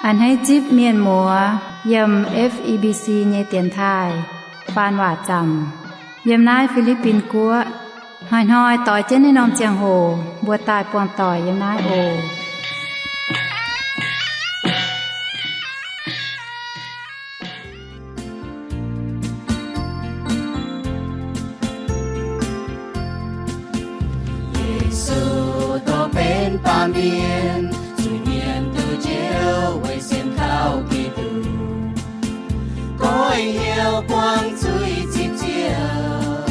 A'hneiv zipv mienh muoz yiem F E B C nyei dienx taaih faan waac zaamc yiem naaiv Fi^li^bin Guoqv. Hnoi-hnoi doix jienv naaiv norm ziangh hoc mbuo daaih buangh doic yiem naaiv oc. Yesu dongh benx baamh mienh, zuiz-mienh duqv njoux weic sienx kaux Giduc. Goiv hnyouv buangv zuiz zipv ziouc,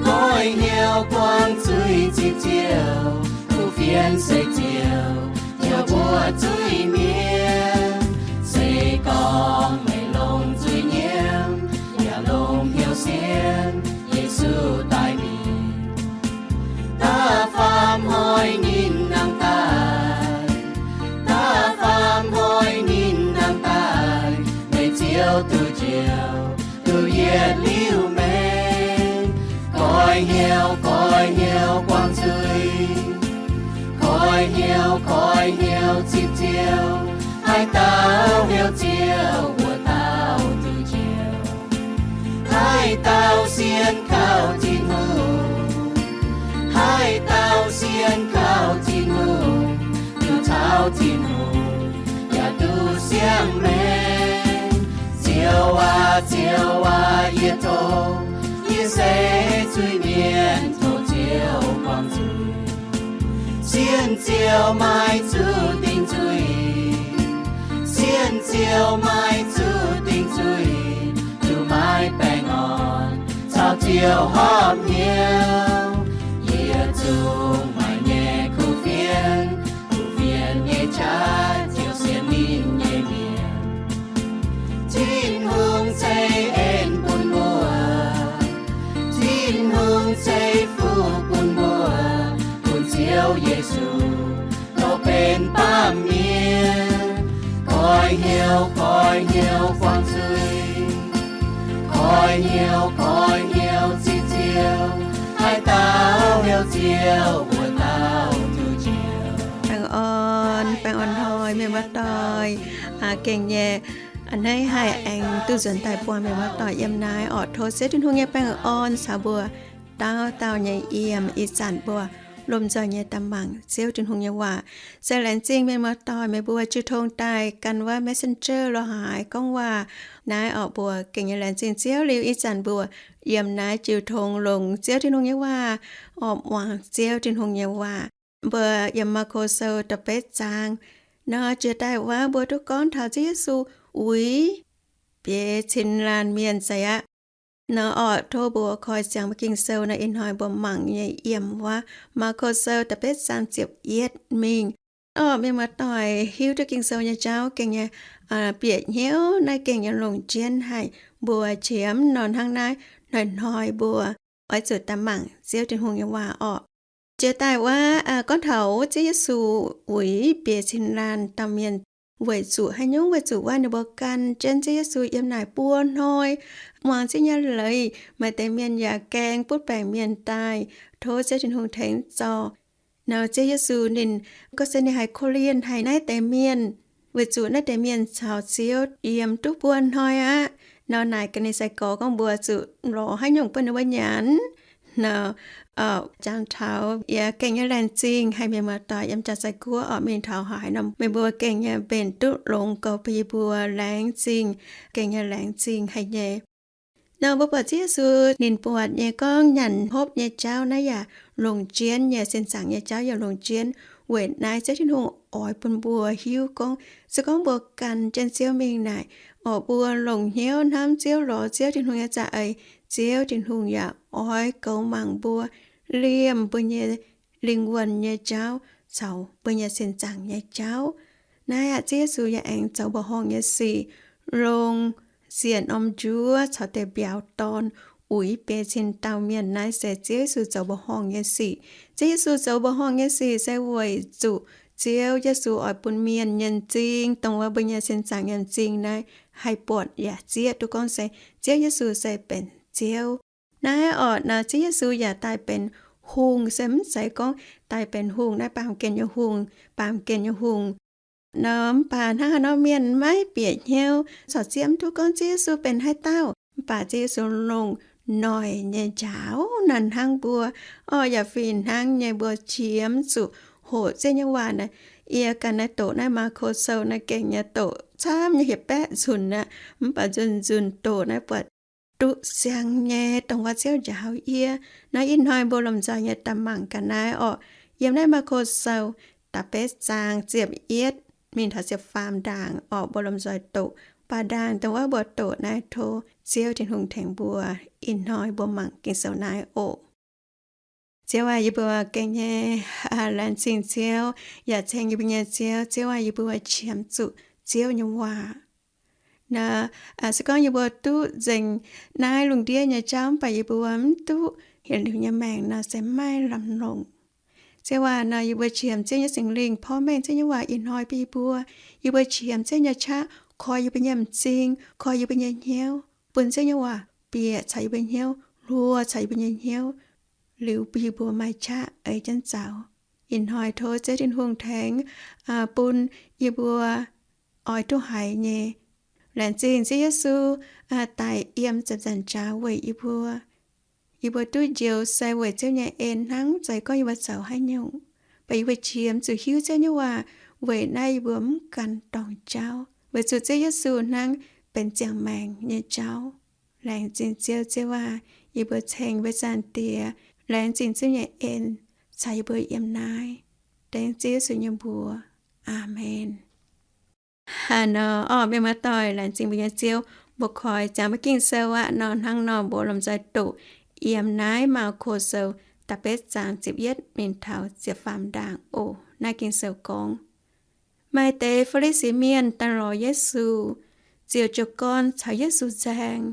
goiv hnyouv buangv zuiz zipv ziouc, kuv fienx seix ziouc jauv mbuo zuiz-mienh. Se gorngv meih longc zuiz-nyiemv yaac longc hnyouv sienx, Yesu daaih mingh. Da'faam hnoi ninh nangh daaih, da'faam hnoi ninh nangh daaih, meih ziouc duqv njoux, duqv yietc liuz meih. Goiv hnyouv, goiv hnyouv buangv zuiz, goiv hnyouv, goiv hnyouv zipv ziouc, haaix dauh hnyouv ziouc wuov dauh duqv njoux. Haaix dauh sienx kaux Tin-Hungh, haaix dauh sienx kaux Tin-Hungh, duqv caux Tin-Hungh yaac duqv siang-maengc. Ziouv aac, Ziouv aac, yie tov, yie se zuiz-mienh, tov Ziouv buangh zuiz. Sienx Ziouv maiv zuqc dingc zuiz, sienx Ziouv maiv zuqc dingc zuiz, duqv maiv baengh orn caux Ziouv horpc hnyouv. Yie zungv maaih nyei kuv fienx, kuv fienx nyei qaqv ziouc sienx ninh nyei mienh. Tin-Hungh ceix en bun mbuo, Tin-Hungh ceix fuqv bun mbuo, bun Ziouv Yesu dongh benx baamh mienh. Goiv hnyouv, goiv hnyouv buangv zuiz, goiv hnyouv, goiv hnyouv zipv Ziouv, haaix dauh hnyouv Ziouv wuov dauh duqv njoux. Baengh orn, baengh orn hnoi mienh muoz-doic. Gengh nyei, a'hneiv haih aengx duqv nzuonx daaih buangh mienh muoz-doic yiem naaiv orqc. Tov Ziouv Tin-Hungh nyei baengh orn caux mbuo dauh dauh nyei yiem. Ih zanc mbuo lomh nzoih nyei daaih mangc Ziouv Tin-Hungh nyei waac. Se laengz zingh mienh muoz-doic meih mbuo jiu tong daaih gan wuov Messenger lorz haaix gorngv waac naaiv orqc. Mbuo gengh nyei laengz zingh Ziouv liuz, ih zanc mbuo yiem naaiv jiu tong longc Ziouv Tin-Hungh nyei waac orqc, muangx Ziouv Tin-Hungh nyei waac. Mbuo yiem Maako Sou da'betv zaang nor, jiex daaih wuov mbuo duqv gorngv taux Ziouv Yesu uix bieix cin laanh mienh se aqv. Nor orqc, tov mbuo koi ziangx mbuo Ging-Sou nor, ih hnoi mbuo mangc nyei yiem wuov Maako Sou da'betv zaang ziepc yietv mingh. Orqc, mienh muoz-doic hiuv duqv Ging-Sou nyei jauv gengh nyei bieqc hnyouv naaiv gengh nyei longc jienv haic. Mbuo qiemx nor hnangv naaiv, hnoi-hnoi mbuo oix zuqc daaih mangc Ziouv Tin-Hungh nyei waac orqc. Jiex daaih wuov gorngv taux Ziouv Yesu uix bieix cin laanh dauh mienh weic zuqc haaix nyungc? Weic zuqc wuov ninh mbuo gan jienv Ziouv Yesu yiem naaic buo hnoi, muangx Ziouv nyei leiz. Maaih deix mienh yaac gaeng butv baengc mienh daaih tov Ziouv Tin-Hungh tengx zorc. Nor Ziouv Yesu ninh gorngv se ninh haiz korv-lienh haic naaiv deix mienh, weic zuqc naaiv deix mienh caux Ziouv yiem duqv buo hnoi aqv. Nor naaic gaax ninh sai-gorx gorngv, mbuo zuqc lorz haaix nyungc bun ninh mbuo nyanc? Nor, jangx taux yie gengh nyei laengz zingh haic mienh muoz-doic yiem jaax sai-guoqv orqc, mingh taux haaix nor meih mbuo gengh nyei mbenc duqv longx goux bun yie mbuo. Laengz zingh, gengh nyei laengz zingh haic nyei. Nor mbuo buatc Ziouv Yesu ninh buatc nyei gorngv nyanc hopv nyei jauv naaiv yaac longc jienv nyei sin zaangc nyei jauv yaac longc jienv. Weic naaiv Ziouv Tin-Hungh oix bun mbuo hiuv gorngv se gorngv mbuo gan jienv Ziouv mingh naaic, orqc, mbuo longc hnyouv hnamv Ziouv, lorz Ziouv Tin-Hungh nyei za'eix, Ziouv Tin-Hungh yaac oix goux mangc mbuo, liemh mbuo nyei lingh wuonh nyei jauv caux mbuo nyei sin zaangc nyei jauv. Naaiv aqv, Ziouv Yesu yaac aengx zoux mbuoqc horngh nyei sic, longc siec norm njuov caux deix mbiauz dorn uix biei cin dauh mienh. Naaiv se Ziouv Yesu zoux mbuoqc horngh nyei sic. Ziouv Yesu zoux mbuoqc horngh nyei sic se weic zuqc Ziouv Yesu oix bun mienh nyei m'zing, dongh wuov mbuo nyei sin zaangc nyei m'zing naaiv, haih buatc yaac zieqv duqv gorngv se Ziouv Yesu se benx Ziouv. Naaiv orqc, naaiv Ziouv Yesu yaac daaih benx hungh, se mv zeiz gorngv daaih benx hungh naaiv baamh gen nyei hungh, baamh gen nyei hungh Nor mv baac hnangv haaix nor mienh maiv bieqc hnyouv, corc zieqv mv duqv gorngv Ziouv Yesu benx haaix dauh. Mv baac Ziouv Yesu longc noic nyei njaaux naaiv hnangv mbuo, orv, yaac fih hnangv nyei mbuo qiemx zuqc hoqc Ziouv nyei waac naaiv. Yie ganh naaiv doqc naaiv Maako Sou naaiv gengh nyei doqc camv nyei hietc baeqv nzunc aqv. Mv baac nzunc nzunc doqc naaiv buatc duqv siang nyei, dongh wuov Ziouv njaaux yie. Naaiv ih hnoi mbuo lomh nzoih nyei daaih mangc gaax naaiv orqc. Yiem naaiv Maako Sou da'betv zaang ziepc yietv mingh taux ziepc faam ndaangc orqc, mbuo lomh nzoih doqc. Baac ndaangc dongh wuov mbuo doqc naaiv, tov Ziouv Tin-Hungh tengx mbuo. Ih hnoi mbuo mangc Ging-Sou naaiv oc. Ziouv aac, yie mbuo gengh nyei laengz zingh Ziouv, yaac ceng yie mbuo nyei Ziouv. Ziouv aac, yie mbuo qiemx zuqc Ziouv nyei waac. Naaiv se gorngv yie mbuo duqv nzengc naaiv lungh ndiev nyei jauv, mv baac yie mbuo mv duqv yietc liuz nyei maengc nor se maiv lamh longc. Ziouv aac, naaiv yie mbuo qiemx Ziouv nyei Singx Lingh porv mengh Ziouv nyei waac ih hnoi bun yie mbuo. Yie mbuo qiemx Ziouv nyei qaqv koi yie mbuo nyei m'zing, koi yie mbuo nyei hnyouv, bun Ziouv nyei waac bieqc caux yie mbuo hnyouv, hluo caux yie mbuo nyei hnyouv, liuz bun yie mbuo maaih qaqv ei jienv zaux. Ih hnoi tov Ziouv Tin-Hungh tengx bun yie mbuo oix duqv haiz nyei. Laengz zingh Ziouv Yesu daic yiem ziepc nzaangc jaax weic yie mbuo. Yie mbuo duqv njoux se weic Ziouv nyei en hnangv, zeiz gorngv yie mbuo zoux haaix nyungc. Baac yie mbuo qiemx zuqc hiuv Ziouv nyei waac weic naaiv yie mbuo mv gan dorngc jauv, weic zuqc Ziouv Yesu hnangv benx ziangh maengc nyei jauv. Laengz zingh Ziouv. Ziouv aac, yie mbuo ceng mbuo Zaangc Diex. Laengz zingh Ziouv nyei en caux yie mbuo yiem naaiv. Dengv Ziouv Yesu nyei mbuox. Aamen. Hnangv nor, orv, mienh muoz-doic, laengz zingh mbuo nyei Ziouv, mbuo koi ziangx mbuo Ging-Sou aqv nor, hnangv nor mbuo lomh nzoih doqc yiem naaiv Maako Sou da'betv zaang ziepc yietv mingh taux ziepc faam ndaangc oc. Naaiv Ging-Sou gorngv, maaih deix Faa^li^si Mienh daaih lorz Yesu, ziouc jiez gorn caux Yesu nzaeng.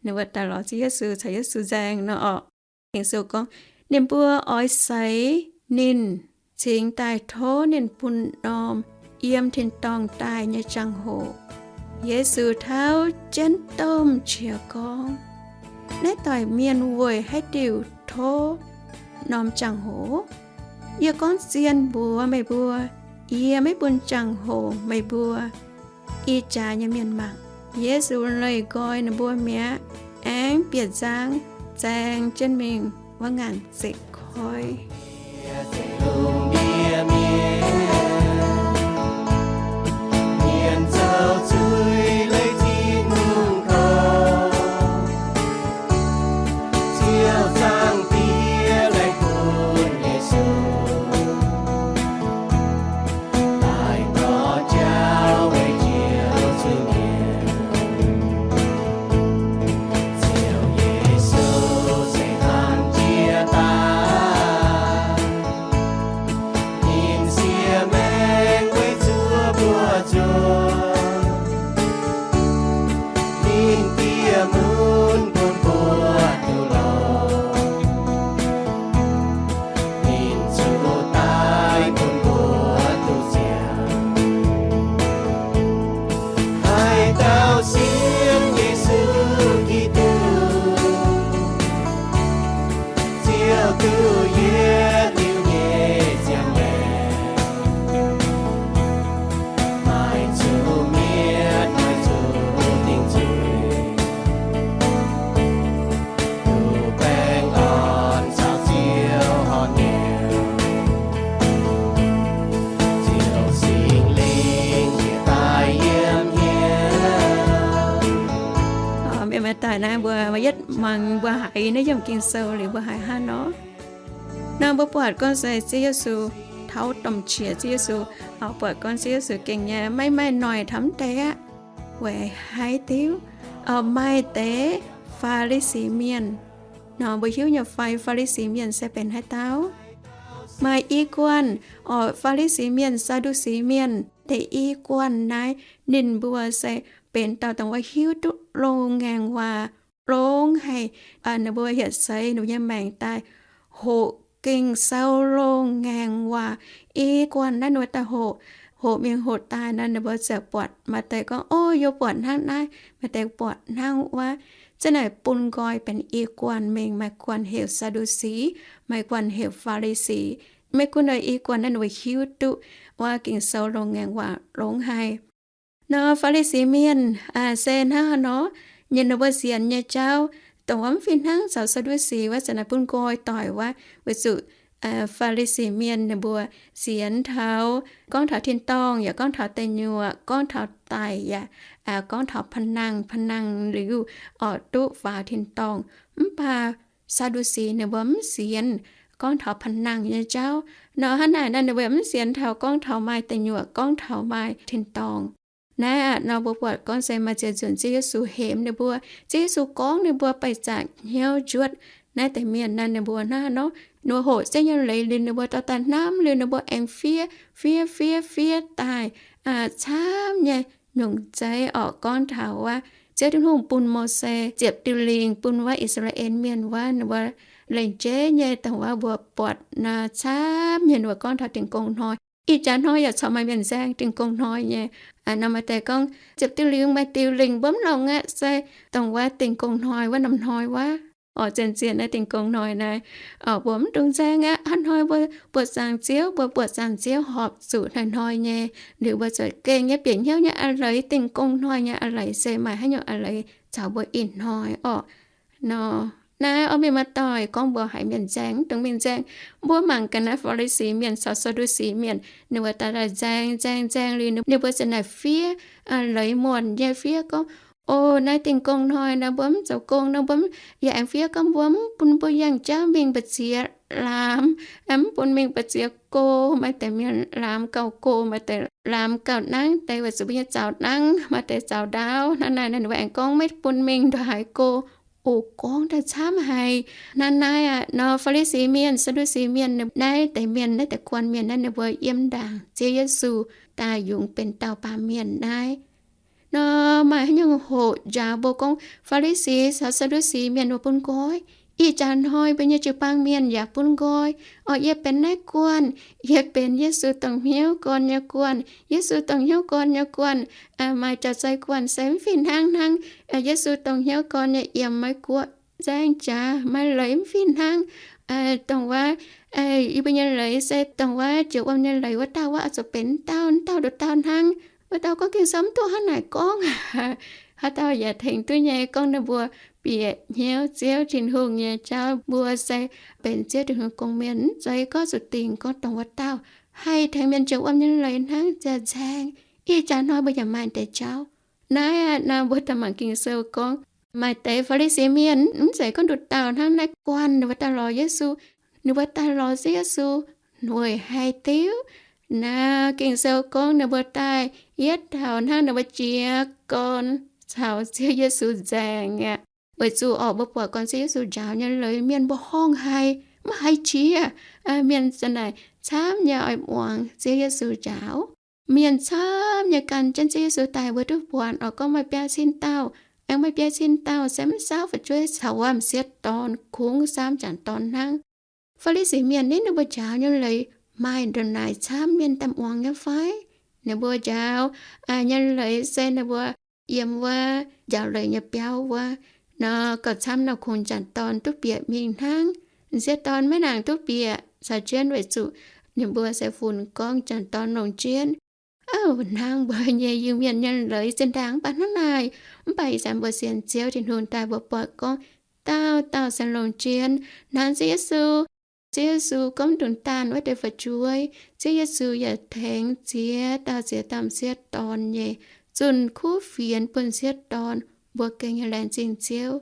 Ninh mbuo daaih lorz Ziouv Yesu caux Yesu nzaeng nor orqc. Ging-Sou gorngv, ninh mbuo oix seix ninh, cingx daaih tov ninh bun norm yiem tin-dorngh daaih nyei jangx-hoc. Yesu tauv jienv domh qiex gorngv, naaiv doic mienh weic haaix diuc tov norm jangx-hoc? Yie gorngv zien mbuox meih mbuo, yie maiv bun jangx-hoc meih mbuo. Ih jaax nyei mienh mangc, Yesu leih nqoi ninh mbuo mi'aqv, aengx bieqc nzang zaeng jienv mingh wuov ngaanc zeqc koiv. Mienh muoz-doic, naaiv mbuo yietv muangx mbuo haiz naaiv yiemc Ging-Sou liuz mbuo haiz hnangv nor. Nor mbuo buatc gorngv se Ziouv Yesu tauv domh qiex, Ziouv Yesu buatc gorngv Ziouv Yesu gengh nyei maiv maaih noic taux mv deix aqv. Weic haaix diuc? Maaih deix Faa^li^si Mienh. Nor mbuo hiuv nyei fai Faa^li^si Mienh se benx haaix dauh? Maaih i guanh, orqc, Faa^li^si Mienh, Saa^ndu^si Mienh. Deix i guanh naaiv ninh mbuo se benx dauh dongh wuov hiuv duqv loz-ngaengc waac, longx haic. Ninh mbuo hietc seix ninh mbuo nyei maengc daaih hoqc Ging-Sou loz-ngaengc waac. I guanh naaiv ninh mbuo daaih hoqc, hoqc mingh hoqc daaih nor, ninh mbuo ziouc buatc, maaih deix gorngv, Ov, yie buatc hnangv naaiv, maaih deix buatc hnangv wuov. Zinh naaic bun nqoi benx i guanh mingh, maaih guanh heuc Saa^ndu^si, maaih guanh heuc Faa^li^si. Maiv gunv nor i guanh naaiv ninh mbuo hiuv duqv wuov Ging-Sou longx ngaengc waac longx haic. Nor Faa^li^si Mienh se hnangv haaix nor nyei ninh mbuo sienx nyei jauv, dongh wuov mv fih hnangv caux Saa^ndu^si wuov zanc naaiv bun nqoi doic wuov. Weic zuqc Faa^li^si Mienh ninh mbuo sienx taux gorngv taux tin-dorngh yaac gorngv taux deic-nyuoqc, gorngv taux daic yaac gorngv taux pa'nangh, pa'nangh liuz oix duqv faaux tin-dorngh. Mv baac Saa^ndu^si ninh mbuo mv sienx gorngv taux pa'nangh nyei jauv. Nor hnangv naaic naaiv ninh mbuo mv sienx taux gorngv taux maaih deic-nyuoqc, gorngv taux maaih tin-dorngh. Naaiv aqv nor mbuo buatc gorngv se maaih ziex nzunc Ziouv Yesu hemx ninh mbuo. Ziouv Yesu gorngv ninh mbuo baih zaqc hnyouv njuotv. Naaiv deix mienh naaiv ninh mbuo hnangv nor, ninh mbuo hoqc Ziouv nyei leiz liuz ninh mbuo dorh daaih hnamv liuz ninh mbuo aengx fiev, fiev, fiev, fiev daaih camv nyei nyungc zeiv orqc. Gorngv taux wuov Ziouv Tin-Hungh bun Mose ziepc diuh lingc bun wuov I^saa^laa^en Mienh wuov, ninh mbuo lengc jeiv nyei dongh wuov mbuo buatc nor camv nyei ninh mbuo gorngv taux Dingh Gong Hnoi. Ih jaax hnoi yaac corc maaih mienh nzaeng Dingh Gong Hnoi nyei. Nor maaih deix gorngv ziepc diuh lingc maaih diuh lingc mbuo mv longc aqv, se dongh wuov Dingh Gong Hnoi wuov norm hnoi wuov. Oc, zien-zien naaiv Dingh Gong Hnoi naaiv, mbuo mv dungx nzaeng aqv. Hnangv hnoi mbuo buoqc zaangc Ziouv, mbuo buoqc zaangc Ziouv horpc zuqc hnoi-hnoi nyei, liuz mbuo zuqc gengh nyei bieqc hnyouv nyei a'leiz, Dingh Gong Hnoi nyei a'leiz se maaih haaix nyungc a'leiz caux mbuo ih hnoi orqc. Nor naaiv orv mienh maaih doic gorngv mbuo haiz mienh nzaeng mv dungx mingh nzaeng. Mbuo mangc gaax naaiv Faa^li^si Mienh caux Saa^ndu^si Mienh, ninh mbuo daaih daaih nzaeng nzaeng nzaeng liuz ninh mbuo ziouc naaic fiev leiz muonc nyei fiev gorngv, O, naaiv Dingh Gong Hnoi nor mbuo mv zoux gong nor mbuo mv, yaac aengx fiev gorngv mbuo mv bun mbuo yangh jauv mingh mbu'ziex laamz, mv bun mingh mbu'ziex go. Maaih deix mienh laamz gauh go, maaih deix laamz gauh nangv deix weic zuqc mbuo nyei zaux nangv, maaih deix zaux ndaauv. Hnangv naaiv ninh mbuo aengx gorngv maiv bun mingh ndongc haaix go. O, gorngv daaih camv haic. Hnangv naaiv aqv nor Faa^li^si Mienh, Saa^ndu^si Mienh, naaiv deix mienh, naaiv deix guanh mienh naaiv ninh mbuo yiem ndaangc Ziouv Yesu daaih yungz benx dauh baamh mienh naaiv. Nor maaih haaix nyungc hoqc njaaux mbuo gorngv Faa^li^si caux Saa^ndu^si Mienh mbuo bun nqoi? Ih jaax hnoi mbuo nyei jiu-baang mienh yaac bun nqoi. Orqc, yie benx naaiv guanh, yie benx Yesu dongh hnyouv gorn nyei guanh. Yesu dongh hnyouv gorn nyei guanh maaih jaax-zei guanh se mv fih hnangv hnangv. Yesu dongh hnyouv gorn nyei yiem maiv guoqv nzaeng jaax maaih leiz mv fih hnangv. Dongh wuov yie mbuo nyei leiz se dongh wuov jiex wuom nyei leiz wuov dauh wuov oix zuqc benx dauh, dauh nduqc dauh hnangv. Wuov dauh gorngv Ging-Sou mv duqv hnangv naaic gorngv. Haaix dauh yaac tengx duqv nyei gorngv ninh mbuo bieqc hnyouv Ziouv Tin-Hungh nyei jauv, mbuo se benx Ziouv Tin-Hungh gong-mienh, mv zeiz gorngv zuqc dingc gorngv dongh wuov dauh haih tengx mienh jiex wuom nyei leiz hnangv ziouc nzaeng. Ih jaax hnoi mbuo yaac maaih deix jauv. Naaiv aqv nor mbuo daaih mangc Ging-Sou gorngv, maaih deix Faa^li^si Mienh mv zeiz gorngv nduqc dauh hnangv naaiv guanh ninh mbuo daaih lorz Yesu. Ninh mbuo daaih lorz Ziouv Yesu weic haaix diuc? Naaiv Ging-Sou gorngv ninh mbuo daaih yietv taux hnangv ninh mbuo jiez gorn caux Ziouv Yesu nzaeng aqv. Weic zuqc orqc mbuo buatc gorn Ziouv Yesu njaaux nyei leiz mienh mbuo horngh haic, maiv haih qiex. Mienh za'naaic camv nyei oix muangx Ziouv Yesu njaaux. Mienh camv nyei gan jienv Ziouv Yesu daaih mbuo duqv buatc orqc gorngv maaih biaa cin dauh, aengx maaih biaa cin dauh se mv saauv fu'jueiv caux wuov m'sieqv dorn, kungx saamv m'jangc dorn hnangv. Faa^li^si Mienh ninh mbuo njaaux nyei leiz maaih ndongc naaic camv mienh daaih muangx nyei fai? Ninh mbuo njaaux nyei leiz se ninh mbuo yiem wuov njaaux leiz nyei biauv wuov nor, gauh camv nor kungx m'jangc dorn duqv bieqc mingh hnangv. M'sieqv dorn maiv nangc duqv bieqc caux jienv weic zuqc ninh mbuo se funx gorngv m'jangc dorn longc jienv. Ov, hnangv mbuo nyei Iu-Mienh nyei leiz zinh ndaangc mv baac hnangv naaic. Mv baac ih zanc mbuo sienx Ziouv Tin-Hungh daaih mbuo buatc gorngv dauh dauh se longc jienv hnangv Ziouv Yesu. Ziouv Yesu gorngv mv dungx daanh wuov deix fu'jueiv. Ziouv Yesu yaac tengx ziex dauh ziex dauh m'sieqv dorn nyei zunh kuv fienx bun m'sieqv dorn. Mbuo gengh nyei laengz zingh Ziouv.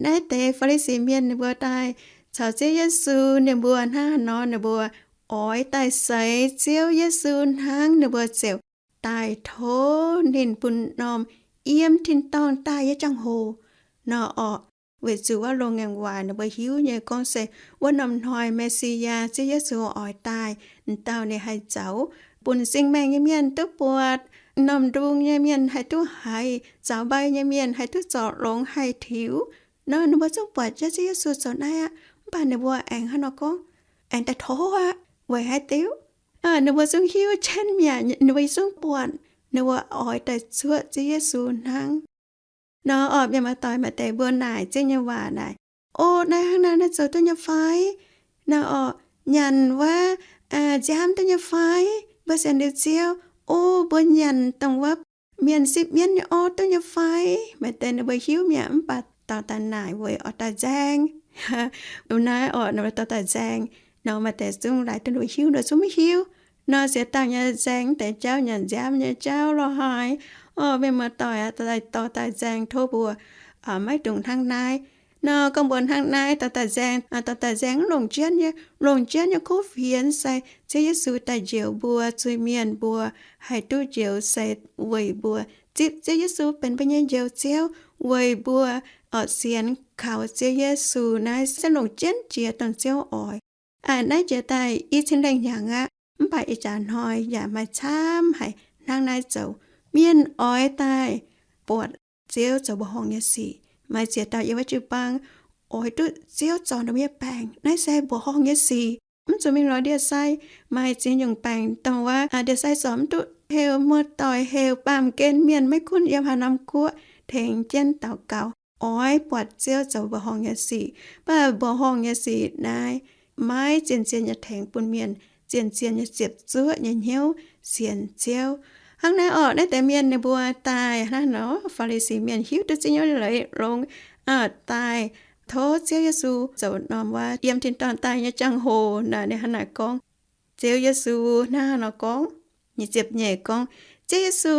Naaiv deix Faa^li^si Mienh ninh mbuo daaih caux Ziouv Yesu, ninh mbuo hnangv haaix nor ninh mbuo oix daaih seix Ziouv Yesu hnangv, ninh mbuo ziouc daaih tov ninh bun norm yiem tin-dorngh daaih nyei jangx-hoc nor orqc. Weic zuqc wuov loz-ngaengc waaic ninh mbuo hiuv nyei gorngv se wuov norm hnoi Me^si^yaa Ziouv Yesu oix daaih, m'dauh ninh haih zaux, bun sing-maengc nyei mienh duqv buatc, m'normh ndung nyei mienh haih duqv haiz, zaux mbai nyei mienh haih duqv zorc longx haih tiux. Nor ninh mbuo zungv buatc jienv Ziouv Yesu zoux naaiv aqv. Mv baac ninh mbuo aengx hnangv nor gorngv, aengx daaih tov aqv. Weic haaix diuc? Ninh mbuo zungv hiuv jienv mi'aqv, ninh mbuo zungv buatc, ninh mbuo oix daaih zuoqv Ziouv Yesu hnangv. Nor orqc, mienh maaih doic, maaih deix mbuo naaic Ziouv nyei waac naaic, O, naaiv hnangv naaiv, naaiv zoux duqv nyei fai? Nor orqc, nyanc wuov nziaamv duqv nyei fai? Mbuo sienx liuz Ziouv, o, mbuo nyanc dongh wuov mienh sipv mienv nyei orv duqv nyei fai? Maaih deix ninh mbuo hiuv mi'aqv, mv baac dorh daaih naaic weic oix daaih nzaeng. Naaiv orqc, ninh mbuo dorh daaih nzaeng nor, maaih deix zungv laaix duqv ninh mbuo hiuv, ninh mbuo zungv maiv hiuv. Nor ziex dauh nyei nzaeng deix jauv, nyanc nziaamv nyei jauv lorh haaix, o, mienh muoz-doic aac, dorh daaih nzaeng tov mbuo maiv dungx hnangv naaiv. Nor gorngv mbuo hnangv naaiv dorh daaih nzaeng, dorh daaih nzaeng mv longc jienv nyei. Longc jienv nyei kuv fienx se Ziouv Yesu daaih njoux mbuo zuiz-mienh, mbuo haih duqv njoux se weic mbuo zipv Ziouv Yesu benx mbuo nyei Njoux Ziouv, weic mbuo orqc sienx kaux Ziouv Yesu. Naaiv se longc jienv jiex dongh Ziouv oix. Aa, naaiv jiex daaih i cin lengh hnyangx aqv, mv baac ih jaax hnoi yaac maaih camv haic hnangv naaiv zoux. Mienh oix daaih buatc Ziouv zoux mbuoqc horngh nyei sic. Maaih ziex dauh yiem wuov jiu-baang oix duqv Ziouv zorc ninh mbuo nyei baengc. Naaiv se mbuoqc horngh nyei sic. Mv zuqc mingh lorz ndie-sai. Maaih ziex nyungc baengc dongh wuov ndie-sai zorc mv duqv, heuc muoz-doic, heuc baamh gen mienh, maiv gunv yiem haaix norm guoqv, tengx jienv daux gaux, oix buatc Ziouv zoux mbuoqc horngh nyei sic. Mv baac mbuoqc horngh nyei sic naaiv maiv zien-zien nyei tengx bun mienh zien-zien nyei ziepc zuoqv nyei hnyouv sienx Ziouv. Hnangv naaiv orqc, naaiv deix mienh ninh mbuo daaih hnangv nor, Faa^li^si Mienh hiuv duqv ziex nyungc leiz longx, daaih tov Ziouv Yesu zoux norm wuov yiem tin-dorngh daaih nyei jangx-hoc naaic, ninh hnangv naaic gorngv. Ziouv Yesu hnangv nor gorngv, nyic ziepc nyeic gorngv, Ziouv Yesu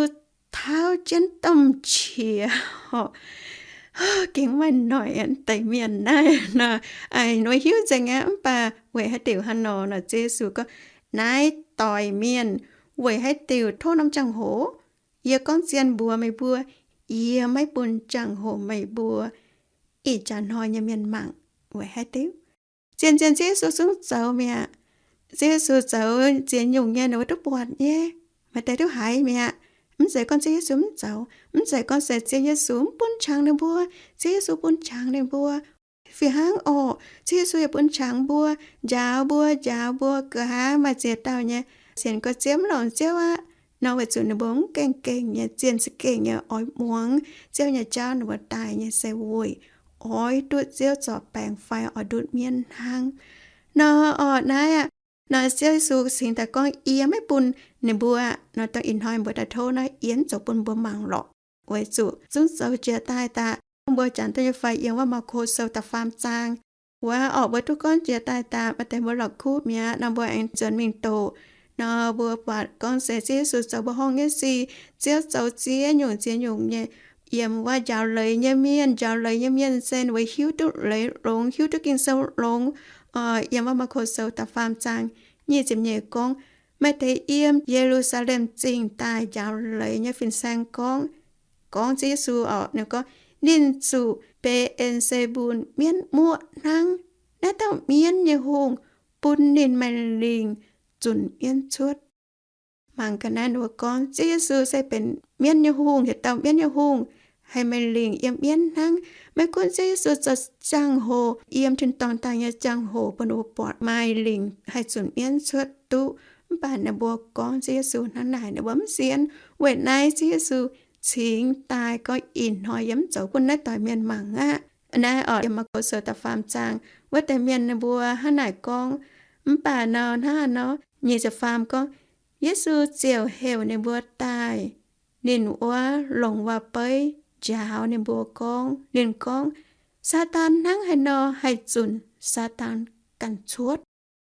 tauv jienv domh qiex, gengh maaih noic deix mienh naaiv nor, ninh mbuo hiuv nzengc aqv. Mv baac weic haaix diuc hnangv nor nor, Ziouv Yesu gorngv, Naaiv doix mienh weic haaix diuc tov norm jangx-hoc? Yie gorngv zien mbuox meih mbuo, yie maiv bun jangx-hoc meih mbuo. Ih jaax hnoi nyei mienh mangc weic haaix diuc? Zien-zien Ziouv Yesu zungv zoux mi'aqv. Ziouv Yesu zoux ziex nyungc nyei ninh mbuo duqv buatc nyei, maaih deix duqv haiz mi'aqv. Mv zeiz gorngv Ziouv Yesu mv zoux, mv zeiz gorngv se Ziouv Yesu mv bun qangx ninh mbuo. Ziouv Yesu bun qangx ninh mbuo fih hnangv orqc. Ziouv Yesu yaac bun qangx mbuo, njaaux mbuo, njaaux mbuo. Nqa'haav maaih ziex dauh nyei sienx gorx-ziouv mv longc Ziouv aqv nor, weic zuqc ninh mbuo mv gaengh gengh nyei, zien za'gengh nyei oix muangx Ziouv nyei jauv, ninh mbuo daaih nyei se weic oix duqv Ziouv zorc baengc fai oix ndutv mienv hnangv. Nor orqc, naaiv aqv, nor Ziouv Yesu cingx daaih gorngv, Yie maiv bun ninh mbuo. Nor dongh ih hnoi mbuo daaih tov naaiv, yie mv zoux bun mbuo mangc lorqc. Weic zuqc zungv zoux jiex daaih daaih, mbuo jangx duqv nyei fai yiem wuov Maako Sou da'faam zaang wuov orqc, mbuo duqv gorngv jiex daaih daaih, maaih deix mbuo la'kuqv mi'aqv nor, mbuo aengx nzuonx mingh doqc nor, mbuo buatc gorngv se Ziouv Yesu zoux mbuoqc horngh nyei sic. Ziouv zoux ziex nyungc ziex nyungc nyei. Yiem wuov njaaux leiz nyei mienh, njaaux leiz nyei mienh se ninh mbuo hiuv duqv leiz longx, hiuv duqv Ging-Sou longx. Yiem wuov Maako Sou da'faam zaang nyic ziepc nyeic gorngv, maaih deix yiem Ye^lu^saa^lem Zingh daaih njaaux leiz nyei fin-saeng gorngv, gorngv Ziouv Yesu orqc, ninh gorngv, Ninh zuqc Mbetc^en^se^mbun mienv muoqv hnangv. Naaiv dauh mienv nyei hungh bun ninh maaih lingc zunc mienv cuotv. Mangc ga'naaiv ninh mbuo gorngv Ziouv Yesu se benx mienv nyei hungh, yietc dauh mienv nyei hungh, haih maaih lingc yiem mienv hnangv. Maiv gunv Ziouv Yesu zoux jangx-hoc, yiem tin-dorngh daaih nyei jangx-hoc bun ninh mbuo buatc maaih lingc haih zunc mienv cuotv duqv, mv baac ninh mbuo gorngv Ziouv Yesu hnangv naaic, ninh mbuo mv sienx. Weic naaiv Ziouv Yesu cingx daaih gorngv ih hnoi yie mv zoux bun naaiv doic mienh mangc aqv. Naaiv orqc, yiem Maako Sou da'faam zaang, wuov deix mienh ninh mbuo hnangv naaic gorngv. Mv baac nor hnangv haaix nor, nyic ziepc faam gorngv, Yesu ziouc heuc ninh mbuo daaih ninh wuov longc waac-beiv njaaux ninh mbuo gorngv, ninh gorngv, Saadaan hnangv haaix nor haih zunc Saadaan ganh cuotv?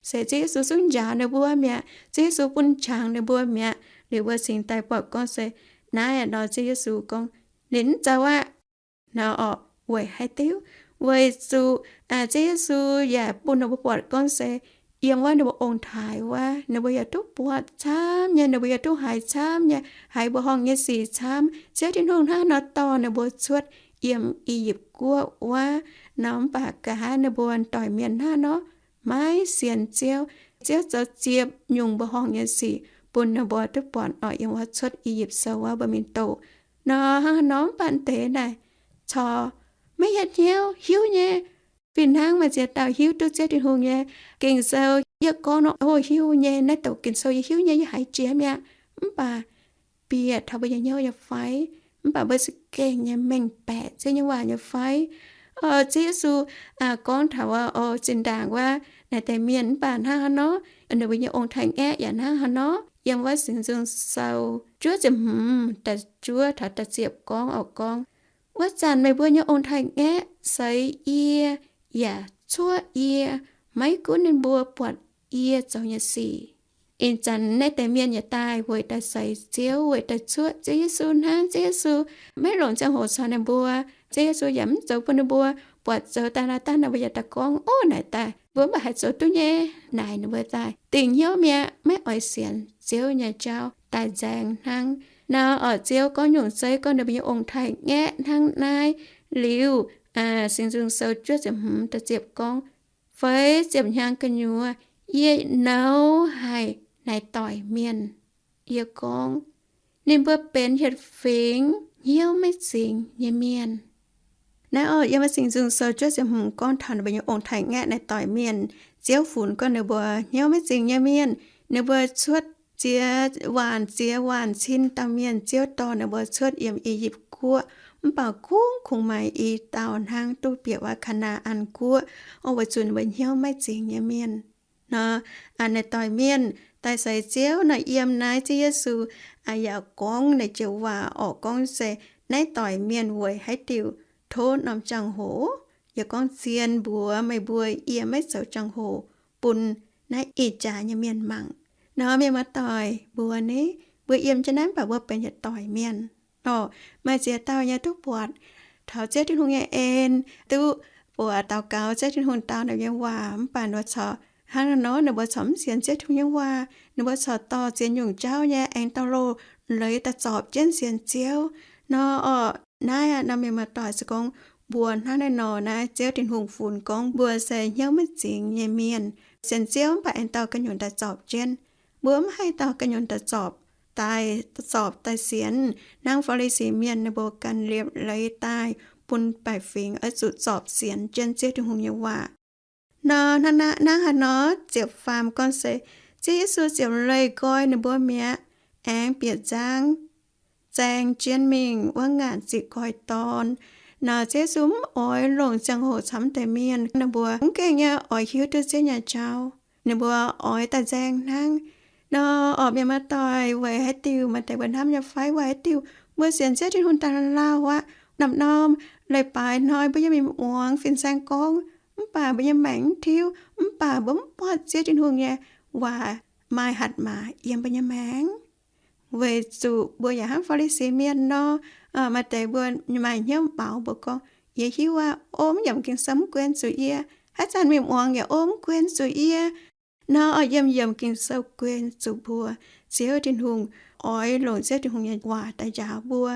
Se Ziouv Yesu zungv njaaux ninh mbuo mi'aqv. Ziouv Yesu bun qangx ninh mbuo mi'aqv. Liuz mbuo cingx daaih buatc gorngv se naaiv nor Ziouv Yesu gorngv, Ninh mv zoux aqv. Nor orqc, weic haaix diuc? Weic zuqc Ziouv Yesu yaac bun ninh mbuo buatc gorngv se yiem wuov ninh mbuo ong-taaix wuov, ninh mbuo yaac duqv buatc camv nyei, ninh mbuo yaac duqv haiz camv nyei, haiz mbuoqc horngh nyei sic camv. Ziouv Tin-Hungh hnangv nor dorh ninh mbuo cuotv yiem I^yipv Guoqv wuov. Nor mv baac nqa'haav ninh mbuo doic mienh hnangv nor maiv sienx Ziouv. Ziouv zoux ziepc nyungc mbuoqc horngh nyei sic bun ninh mbuo duqv buatc orqc, yiem wuov Cuotv I^yipv Sou wuov mbuo mingh doqc. Nor hnangv haaix nor mv baac deix naaic corc maiv hietv hnyouv hiuv nyei. Fih hnangv maaih ziex dauh hiuv duqv Ziouv Tin-Hungh nyei Ging-Sou, yie gorngv nor, o, hiuv nyei, naaiv douc Ging-Sou yie hiuv nyei, yie haiz jiex mi'aqv. Mv baac bieqc taux mbuo nyei hnyouv nyei fai? Mv baac mbuo za'gengh nyei mengh baeqc Ziouv nyei waac nyei fai? Ziouv Yesu gorngv taux wuov, o, zinh ndaangc wuov naaic deix mienh mv baac hnangv haaix nor, ninh mbuo nyei ong-taaix-ngaeqv yaac hnangv haaix nor. Yiem wuov Singx Nzung Sou juov ziepc hmz da'juov taux da'ziepc gorngv, oix gorngv, wuov zanc meih mbuo nyei ong-taaix-ngaeqv seix yie yaac cuoqv yie, maiv gunv ninh mbuo buatc yie zoux nyei sic. Ih zanc naaiv deix mienh yaac daaih weic daaih seix Ziouv, weic daaih cuoqv Ziouv Yesu hnangv. Ziouv Yesu maiv longc ziangh hoc caux ninh mbuo. Ziouv Yesu yaac mv zoux bun ninh mbuo buatc zoux daaih. Naaiv daaih ninh mbuo yaac daaih gorngv, o, naaic daaih mbuo mv baac haih zoux duqv nyei. Naaic ninh mbuo daaih dingc hnyouv mi'aqv, maiv oix sienx Ziouv nyei jauv, daaih nzaeng hnangv. Naaiv oc, Ziouv gorngv nyungc zeiv gorngv ninh mbuo nyei ong-taaix-ngaeqv hnangv naaiv liuz, Singx Nzung Sou juov ziepc hmz da'ziepc gorngv, feix ziepc hnyangx gu'nyuoz yie nouz haic naaic doic mienh. Yie gorngv, ninh mbuo benx hietc fingx hnyouv maiv zingx nyei mienh. Naaiv oc, yiem Singx Nzung Sou juov ziepc hmz gorngv taux ninh mbuo nyei ong-taaix-ngaeqv naaic doic mienh. Ziouv funx gorngv ninh mbuo hnyouv maiv zingx nyei mienh. Ninh mbuo cuotv ziex waanc ziex waanc cin dauh mienh. Ziouv dorh ninh mbuo cuotv yiem I^yipv Guoqv, mv baac kungx kungx maaih i dauh hnangv duqv bieqc wuov Kaa^naa^an Guoqv, weic zuqc ninh mbuo hnyouv maiv zingx nyei mienh. Nor, naaic doic mienh daaih seix Ziouv nor, yiem naaiv Ziouv Yesu yaac gorngv naaic joux waac oc, gorngv se naaiv doic mienh weic haaix diuc tov norm jangx-hoc, yaac gorngv zien mbuox meih mbuo yie maiv zoux jangx-hoc bun naaiv ih jaax nyei mienh mangc. Nor, mienh muoz-doic mbuo ni, mbuo yiem jienv naaiv mv baac mbuo benx yietc doic mienh oc. Maaih ziex dauh nyei duqv buatc taux Ziouv Tin-Hungh nyei en, duqv buatc daux gaux Ziouv Tin-Hungh dau ninh nyei waac, mv baac ninh mbuo corc hnangv naaiv nor, ninh mbuo corc mv sienx Ziouv Tin-Hungh nyei waac. Ninh mbuo corc dorh ziex nyungc jauv nyei aengx dorh loz-leiz daaih zorpc jienv sienx Ziouv. Nor oc, naaiv aqv, nor mienh muoz-doic, se gorngv mbuo hnangv naaiv nor naaiv, Ziouv Tin-Hungh funx gorngv mbuo se hnyouv maiv zingx nyei mienh, sienx Ziouv mv baac aengx dorh ganh nyungc daaih zorpc jienv. Mbuo mv haih dorh ganh nyungc daaih zorpc, daaih zorpc daaih sienx hnangv Faa^li^si Mienh ninh mbuo ganh liepc leiz daaih bun baeqc fingx oix zuqc zorpc sienx jienv Ziouv Tin-Hungh nyei waac. Nor, hnangv naaiv, hnangv haaix nor, ziepc faam gorngv se, Ziouv Yesu ziepc leih nqoi ninh mbuo mi'aqv, aengx bieqc nzangv zaeng jienv mingh wuov ngaanc ziqc nqoi dorn. Nor, Ziouv Yesu mv oix longc ziangh hoc caux deix mienh, ninh mbuo mv gaengh nyei oix hiuv duqv Ziouv nyei jauv. Ninh mbuo oix daaih nzaeng hnangv. Nor, oc, mienh muoz-doic, weic haaix diuc maaih deix mbuo hnamv nyei fai? Weic haaix diuc mbuo sienx Ziouv Tin-Hungh daaih lauh aqv, norm-norm leiz-baaix hnoi mbuo nyei mingh muangx fin-saeng gorngv, mv baac mbuo nyei maengc mv tiuv, mv baac mbuo mv buatc Ziouv Tin-Hungh nyei waac maaih hatc maaz yiem mbuo nyei maengc. Weic zuqc mbuo yaac hnangv Faa^li^si Mienh nor, maaih deix mbuo maaih hnyouv maux mbuo gorngv, yie hiuv aqv, o, mv yiemc Ging-Sou mv guen zuqc yie. Haaix zanc mingh muangx yaac o, mv guen zuqc yie. Nor, oix yiem, yiem Ging-Sou guen zuqc mbuo. Ziouv Tin-Hungh oix longc Ziouv Tin-Hungh nyei waac daaih njaaux mbuo.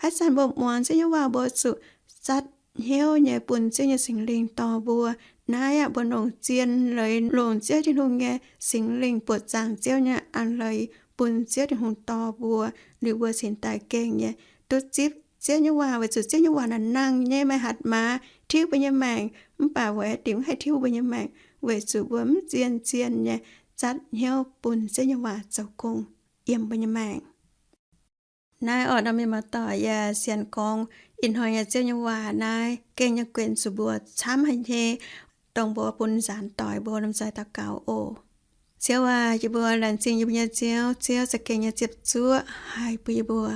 Haaix zanc mbuo muangx Ziouv nyei waac, mbuo zuqc zatv hnyouv nyei bun Ziouv nyei Singx Lingh dorh mbuo. Naaiv aqv, mbuo longc zien leiz longc Ziouv Tin-Hungh nyei Singx Lingh, buoqc zaangc Ziouv nyei a'leiz bun Ziouv Tin-Hungh dorh mbuo, liuz mbuo cingx daaih gengh nyei duqv zipv Ziouv nyei waac, weic zuqc Ziouv nyei waac naaic nangh nyei, maaih hatc maaz, tiuv mbuo nyei maengc. Mv baac weic haaix diuc mv haih tiuv mbuo nyei maengc? Weic zuqc mbuo mv zien-zien nyei zatv hnyouv bun Ziouv nyei waac zoux gong yiem mbuo nyei maengc. Naaiv oc, nor mienh muoz-doic, yaac sienx gorngv ih hnoi nyei Ziouv nyei waac naaiv gengh nyei guen zuqc mbuo camv haic nyei, dongh mbuo bun nzaanx doic mbuo lomh nzoih daux gaux oc. Ziouv aac, yie mbuo laengz zingh yie mbuo nyei Ziouv. Ziouv za'gengh nyei ziepc zuoqv haic bun yie mbuo.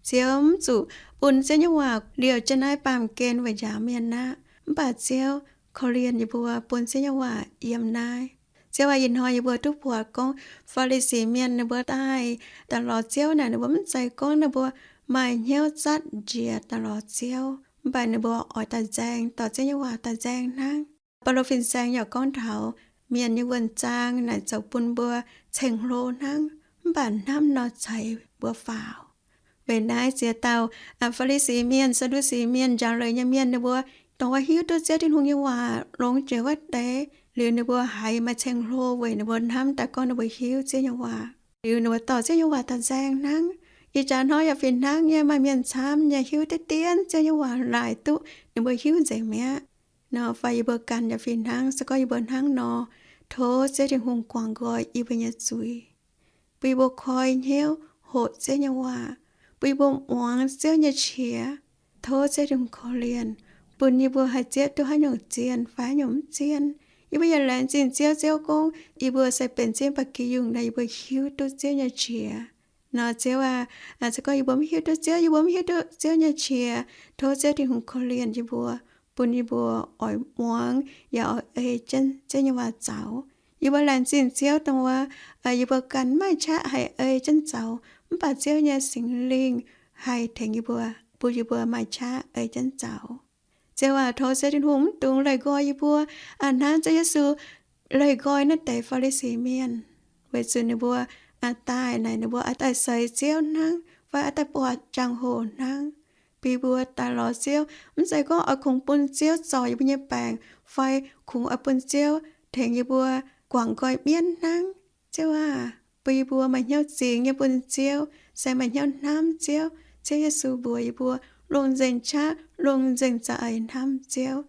Ziouv mv zuqc bun Ziouv nyei waac liouh jienv naaiv baamh gen weic njaaux mienh aqv, mv baac Ziouv korv-lienh yie mbuo bun Ziouv nyei waac yiem naaiv. Ziouv aac, ih hnoi yie mbuo duqv buatc gorngv Faa^li^si Mienh ninh mbuo daaih daaih lorz Ziouv naaic, ninh mbuo mv zeiz gorngv ninh mbuo maaih hnyouv zatv njiec daaih lorz Ziouv, mv baac ninh mbuo oix daaih nzaeng, dorh Ziouv nyei waac daaih nzaeng hnangv. Baulo fin-saeng yaac gorngv taux mienh nyei wuonh-zaang naaic zoux bun mbuo ceng-hlo hnangv, mv baac hnamv nor ceix mbuo faaux. Weic naaiv ziex dauh Faa^li^si Mienh, Saa^ndu^si Mienh, njaaux leiz nyei mienh, ninh mbuo dongh wuov hiuv duqv Ziouv Tin-Hungh nyei waac longx jiex wuov deix, liuz ninh mbuo haiz maaih ceng-hlo weic ninh mbuo hnamv daaih gorngv ninh mbuo hiuv Ziouv nyei waac, liuz ninh mbuo dorh Ziouv nyei waac daaih nzaeng hnangv. Ih jaax hnoi yaac fih hnangv nyei, maaih mienh camv nyei hiuv deix dien Ziouv nyei waac laaic duqv ninh mbuo hiuv nzengc mi'aqv. Nor fai yie mbuo ganh yaac fih hnangv. Se gorngv yie mbuo hnangv nor, tov Ziouv Tin-Hungh guangc nqoi yie mbuo nyei zuiz, bun yie mbuo koi hnyouv hoqc Ziouv nyei waac, bun yie mbuo muangx Ziouv nyei qiex. Tov Ziouv Tin-Hungh korv-lienh. bun yie mbuo haih zieqv duqv haaix nyungc zien fai haaix nyungc mv zien. Yie mbuo yaac laengz zingh Ziouv, Ziouv gorngv yie mbuo se benx Ziouv nyei ba'gi yungh nor, yie mbuo hiuv duqv Ziouv nyei qiex. Nor Ziouv aah, se gorngv yie mbuo mv hiuv duqv Ziouv, yie mbuo mv hiuv duqv Ziouv nyei qiex, tov Ziouv Tin-Hungh korv-lienh yie mbuo, bun yie mbuo oix muangx yaac oix ei jienv Ziouv nyei waac zaux. Yie mbuo laengz zingh Ziouv dongh wuov, yie mbuo ganh maaih qaqv haih ei jienv zaux, mv baac Ziouv nyei Singx Lingh haih tengx yie mbuo, bun yie mbuo maaih qaqv ei jienv zaux. Ziouv aac, tov Ziouv Tin-Hungh mv dungx leih nqoi yie mbuo hnangv Ziouv Yesu leih nqoi naaiv deix Faa^li^si Mienh, weic zuqc ninh mbuo daaih naaic ninh mbuo oix daaih seix Ziouv hnangv fai oix daaih buatc jangx-hoc hnangv. Bun yie mbuo daaih lorz Ziouv, mv zeiz gorngv oix kungx bun Ziouv zorc yie mbuo nyei baengc fai kungx oix bun Ziouv tengx yie mbuo guangc nqoi mienv hnangv. Ziouv aac, bun yie mbuo maaih hnyouv zingx nyei bun Ziouv, se maaih hnyouv hnamv Ziouv. Ziouv Yesu mbuox yie mbuo, lungh nzengc qaqv, lungh nzengc za'eix hnamv Ziouv,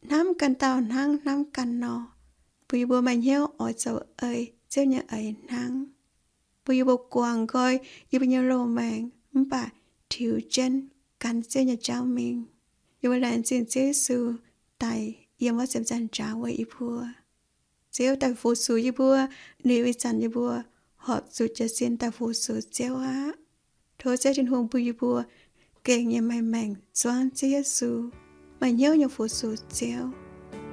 hnamv ganh dauh hnangv hnamv ganh nor. Bun yie mbuo maaih hnyouv oix zoux ei Ziouv nyei eix hnangv. Bun yie mbuo guangc nqoi yie mbuo nyei loz-maengc mv baac tiux jienv gan Ziouv nyei jauv mingh. Yie mbuo laengz zingh Ziouv Yesu daic yiem wuov ziepc nzaangc jaax weic yie mbuo. Ziouv daaih fu-sux yie mbuo, liuz ih zanc yie mbuo horpc zuqc jiez sin daaih fu-sux Ziouv aqv. Tov Ziouv Tin-Hungh bun yie mbuo gengh nyei maaih maengc zuangv Ziouv Yesu, maaih hnyouv nyei fu-sux Ziouv,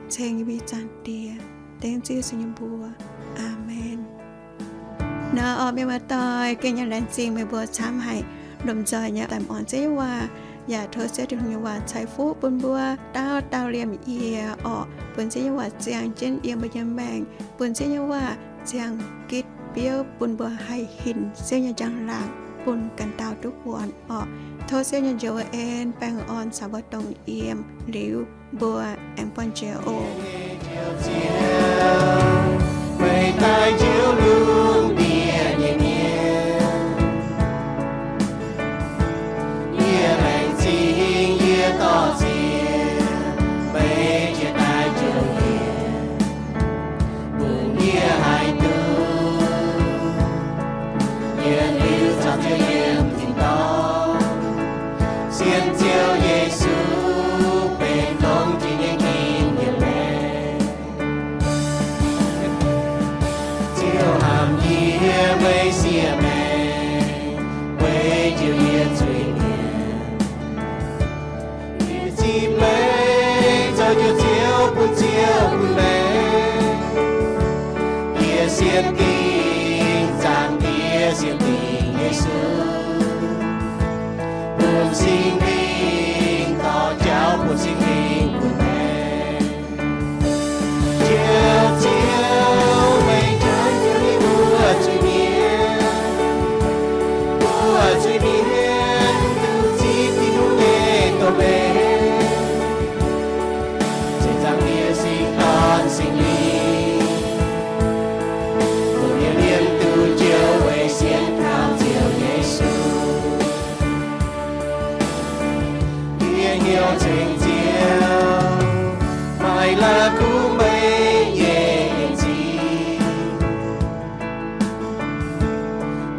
ceng yie mbuo nyei Zaangc Diex. Dengv Ziouv Yesu nyei mbuox. Aamen. Nor orqc, mienh muoz-doic, gengh nyei laengz zingh meih mbuo camv haic lomh nzoih nyei daaih muangx Ziouv nyei waac. Yaac tov Ziouv Tin-Hungh nyei waac ceix fuqv bun mbuo dauh dauh liemh yie orqc, bun Ziouv nyei waac ziangh jienv yiem mbuo nyei maengc, bun Ziouv nyei waac ziangh gitv biouv bun mbuo haih hinc Ziouv nyei njang-laangc bun ganh dauh duqv buonc orqc. Tov Ziouv nyei njoux en baengh orn caux mbuo dongh yiem liuz, mbuo aengx buangh jiex oc. Meih daaih njoux lungh ndiev nyei mienh, yie laengz zingh yie dorh ziex meih jiex daaih njoux yie, bun yie haih duqv yietc liuz caux Ziouv yiem tin-dorngh. Sienx Ziouv Yesu benx longx jiex nyei njien-youh maengc. Ziouv hnamv yie, meih siev maengc, weic njoux yie zuiz-mienh. Yie ziqv meih zoux njoux Ziouv bun Ziouv bun maengc. Yie sienx dingc Zaangc Diex, sienx dingc Yesu, bun Singx Lingh dorh jauv, bun Singx Lingh bun maengc. Njoux Ziouv, meih njoux yie mbuo zuiz-mienh, mbuo zuiz-mienh duqv zipv Tin-Hungh nyei doz-leiz. Ziouv Zaangc Diex Singx Dorn Singx Lingh, bun yie liemh duqv njoux weic sienx kaux Ziouv Yesu. Yie hnyouv ceng Ziouv, maaih la'kuqv meih nyei en-zingh.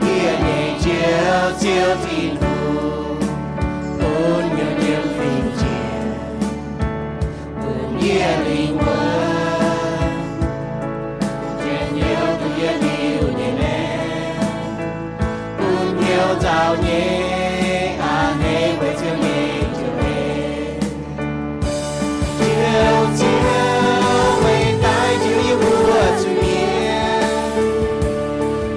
Yie nyei Ziouv, Ziouv Tin-Hungh, bun hnyouv nyiemv fingx-njiec, bun yie lingh wuonh njien-youh duqv yie liuz nyei maengc, bun hnyouv nzauh nyei a'hneiv weic Ziouv nyei njoux en. Ziouv, Ziouv, meih daaih njoux yie mbuo zuiz-mienh,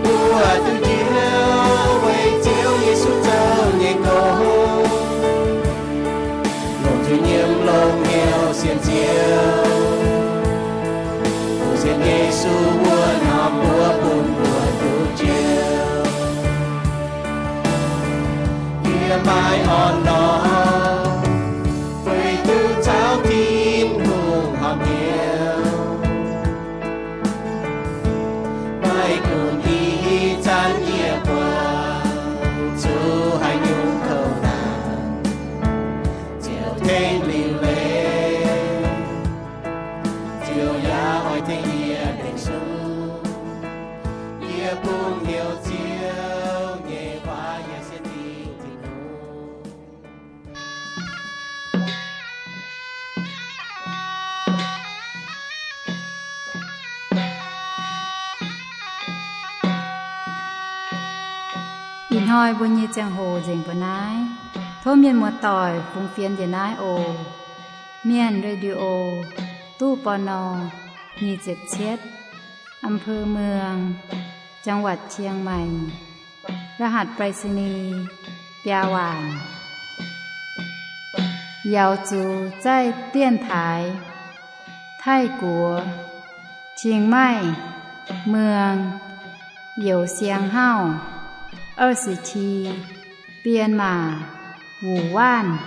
mbuo duqv njoux weic Ziouv Yesu zoux nyei gong. Longc nzuih nyiemv longc hnyouv sienx Ziouv, bun sienx Yesu wuov norm mbuox bun mbuo duqv njoux. Yie maaih orn-lorqc, weic duqv caux Tin-Hungh horpc hnyouv. Maiv gunv ih zanc yie buangh zuqc haaix nyungc kouv-naanc, Ziouv tengx liuc leiz, Ziouv yaac oix tengx yie tengx sung. Yie bun hnyouv Ziouv nyei waac yaac sienx dingc Tin-Hungh. Hnoi mbuo nyei ziangh hoc nzengc mbuo naaiv. Tov mienh muoz-doic fungx fienx njiec naaiv oc. Mienh Radio, ตู้ ปณ. nyic ziepc cietv, อำเภอเมือง จังหวัดเชียงใหม่ รหัสไปรษณีย์ biaa waanc. Yaux zuqc zaih dienv taaix Taiv-Guoqv, Chiang Mai, Muang, Youz Siang Hauv, 二十七, Bienh Maac, Wuc Waanv.